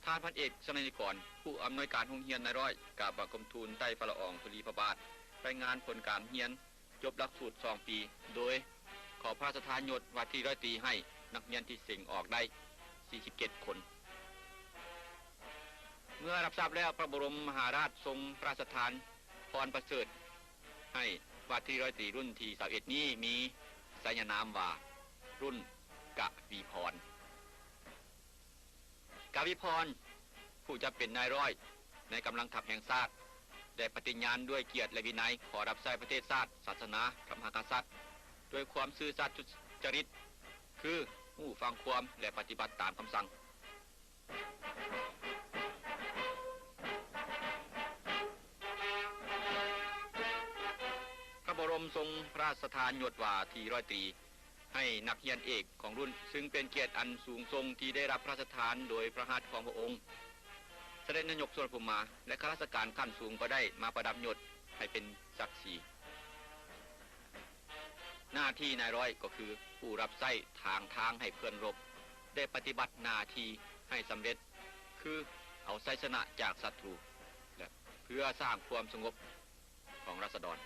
ທ່ານພັນເອກ ສະໄນນິກອນ ຜູ້ອຳນວຍການໂຮງຮຽນນາຍຮ້ອຍ ກາບບັງຄົມທູນໃຕ້ພະລະອອງທຸລີພະບາດ ລາຍງານຜົນການຮຽນຈົບຫຼັກສູດສອງປີ ໂດຍຂໍພະລາຊະທານຍົດວ່າທີ່ຮ້ອຍຕີໃຫ້ນັກຮຽນທີ່ເສັງອອກໄດ້ສີ່ສິບເຈັດຄົນ. ເມື່ອຮັບຊາບແລ້ວ, ພະບລົມມະຫາລາດຊົງພະລາຊະທານພອນປະເສີດໃຫ້ວ່າທີ່ຮ້ອຍຕີລຸ້ນທີຊາວເອັດນີ້ມີສາຍານາມວ່າ ລຸ້ນກະວີພອນ. ກາວິພອນ ຜູ້ຈະເປັນນາຍຮ້ອຍໃນກຳລັງທັບແຫ່ງຊາດ ໄດ້ປະຕິຍານດ້ວຍກຽດ ແລະ ວິໄນ ຂໍຮັບໃຊ້ປະເທດຊາດ, ສາສະໜາ, ພະມະຫາກະສັດ ດ້ວຍຄວາມຊື່ສັດສຸດຈະລິດ ຄື ຮູ້ຟັງຄວາມ ແລະ ປະຕິບັດຕາມຄຳສັ່ງ. ພະບລົມຊົງພະລາຊະທານຍົດວ່າທີ່ຮ້ອຍຕີ ໃຫ້ນັກຮຽນເອກຂອງລຸ້ນ, ຊຶ່ງເປັນກຽດອັນສູງສົ່ງທີ່ໄດ້ຮັບພະລາຊະທານໂດຍພະຫັດຂອງພະອົງ. ສະເດັດນາຍົກສຸວັນນະພູມມາ ແລະ ຂ້າລາຊະການຂັ້ນສູງກໍໄດ້ມາປະດັບຍົດໃຫ້ເປັນສັກສີ. ໜ້າທີ່ນາຍຮ້ອຍກໍຄືຜູ້ຮັບໃຊ້ຖາງທາງໃຫ້ເພື່ອນລົບ ໄດ້ປະຕິບັດໜ້າທີ່ໃຫ້ສຳເລັດ ຄືເອົາໄຊຊະນະຈາກສັດຕູ ແລະ ເພື່ອສ້າງຄວາມສະຫງົບຂອງລາຊະດອນ.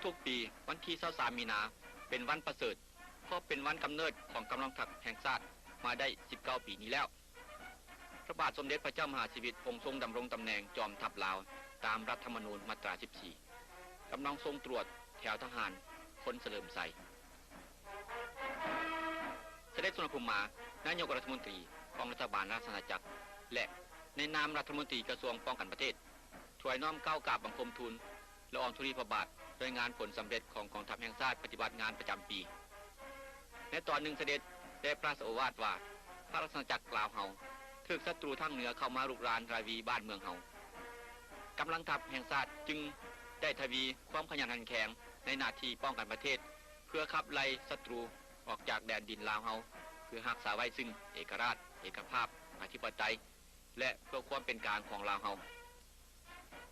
ທຸກໆປີ, ວັນທີຊາວສາມມີນາ ເປັນວັນປະເສີດ ເພາະເປັນວັນກຳເນີດຂອງກຳລັງທັບແຫ່ງຊາດມາໄດ້ສິບເກົ້າປີນີ້ແລ້ວ. ພະບາດສົມເດັດພະເຈົ້າມະຫາຊີວິດ ອົງຊົງດຳລົງຕຳແໜ່ງຈອມທັບລາວຕາມລັດທຳມະນູນມາດຕາສິບສີ່ ກຳລັງຊົງຕຣວດແຖວທະຫານພົນສະເຫຼີມໄຊ. ສະເດັດສຸວັນນະພູມມາ ນາຍົກລັດຖະມົນຕີຂອງລັດຖະບານລາຊະອານາຈັກ ແລະ ໃນນາມລັດຖະມົນຕີກະຊວງປ້ອງກັນປະເທດ ຖວາຍນ້ອມເກົ້າກາບບັງຄົມທູນ ລະອອງທຸລີພະບາດ ລາຍງານຜົນສຳເລັດຂອງກອງທັບແຫ່ງຊາດປະຕິບັດງານປະຈຳປີ. ໃນຕອນໜຶ່ງສະເດັດໄດ້ພະລາຊະໂອວາດວ່າ ພະລາຊະອານາຈັກລາວເຮົາຖືກສັດຕູທາງເໜືອເຂົ້າມາລຸກລານລາວີບ້ານເມືອງເຮົາ. ກຳລັງທັບແຫ່ງຊາດຈຶ່ງໄດ້ທະວີຄວາມຂະຫຍັນຂັນແຂງໃນໜ້າທີ່ປ້ອງກັນປະເທດ ເພື່ອຂັບໄລ່ສັດຕູອອກຈາກແດນດິນລາວເຮົາ ເພື່ອຮັກສາໄວ້ຊຶ່ງເອກະລາດ, ເອກະພາບ, ອະທິປະໄຕ ແລະ ເພື່ອຄວາມເປັນກາງຂອງລາວເຮົາ.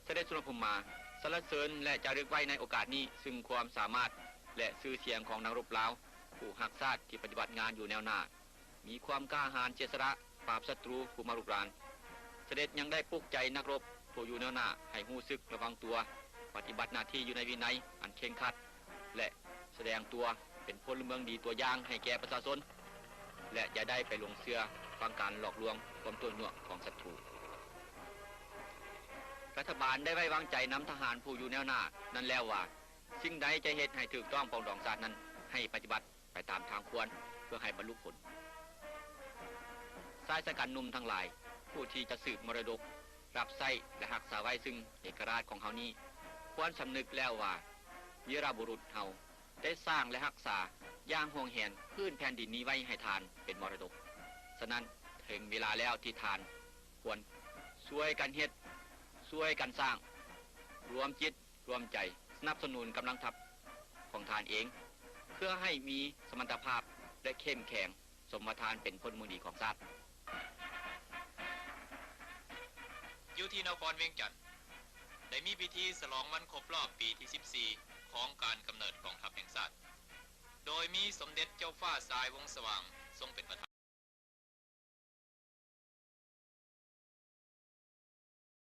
ສະເດັດສຸວັນນະພູມມາ ສັນລະເສີນ ແລະ ຈາລຶກໄວ້ໃນໂອກາດນີ້ ຊຶ່ງຄວາມສາມາດ ແລະ ຊື່ສຽງຂອງນັກລົບລາວ ຜູ້ຮັກຊາດທີ່ປະຕິບັດງານຢູ່ແນວໜ້າ, ມີຄວາມກ້າຫານເສຍສະຫຼະປາບສັດຕູຜູ້ມາລຸກລານ. ສະເດັດຍັງໄດ້ປຸກໃຈນັກລົບຜູ້ຢູ່ແນວໜ້າໃຫ້ຮູ້ສຶກລະວັງຕົວ, ປະຕິບັດໜ້າທີ່ຢູ່ໃນວິໄນອັນເຄັ່ງຄັດ ແລະ ສະແດງຕົວເປັນພົນລະເມືອງດີຕົວຢ່າງໃຫ້ແກ່ປະຊາຊົນ ແລະ ຢ່າໄດ້ໄປຫຼົງເຊື່ອຟັງການຫຼອກລວງຄວາມຕົວະຍົວະຂອງສັດຕູ. ລັດຖະບານໄດ້ໄວ້ວາງໃຈນຳທະຫານຜູ້ຢູ່ແນວໜ້ານັ້ນແລ້ວວ່າ ສິ່ງໃດຈະເຮັດໃຫ້ຖືກຕ້ອງປອງດອງຊາດນັ້ນ ໃຫ້ປະຕິບັດໄປຕາມທາງຄວນ ເພື່ອໃຫ້ບັນລຸຜົນ. ຊາຍຊະກັນໜຸ່ມທັງຫຼາຍ ຜູ້ທີ່ຈະສືບມໍລະດົກ ຮັບໃຊ້ ແລະ ຮັກສາໄວ້ຊຶ່ງເອກະລາດຂອງເຮົານີ້ ຄວນສຳນຶກແລ້ວວ່າ ວີລະບຸລຸດເຮົາ ໄດ້ສ້າງ ແລະ ຮັກສາຢ່າງຫວງແຫນພື້ນແຜ່ນດິນນີ້ໄວ້ໃຫ້ທ່ານເປັນມໍລະດົກ. ສະນັ້ນ, ເຖິງເວລາແລ້ວທີ່ທ່ານຄວນຊ່ວຍກັນເຮັດ, ຊ່ວຍກັນສ້າງ, ລວມຈິດ, ລວມໃຈ, ສະໜັບສະໜູນກຳລັງທັບຂອງທ່ານເອງ ເພື່ອໃຫ້ມີສະມັນຕະພາບ ແລະ ເຂັ້ມແຂງ ສົມວ່າທ່ານເປັນພົນລະເມືອງດີຂອງຊາດ. ຢູ່ທີ່ນະຄອນວຽງຈັນ ໄດ້ມີພິທີສະຫຼອງວັນຄົບຮອບປີທີສິບສີ່ ຂອງການກຳເນີດກອງທັບແຫ່ງຊາດ ໂດຍມີສົມເດັດເຈົ້າຟ້າຊາຍ ວົງສະຫວ່າງ ຊົງເປັນປະທານ.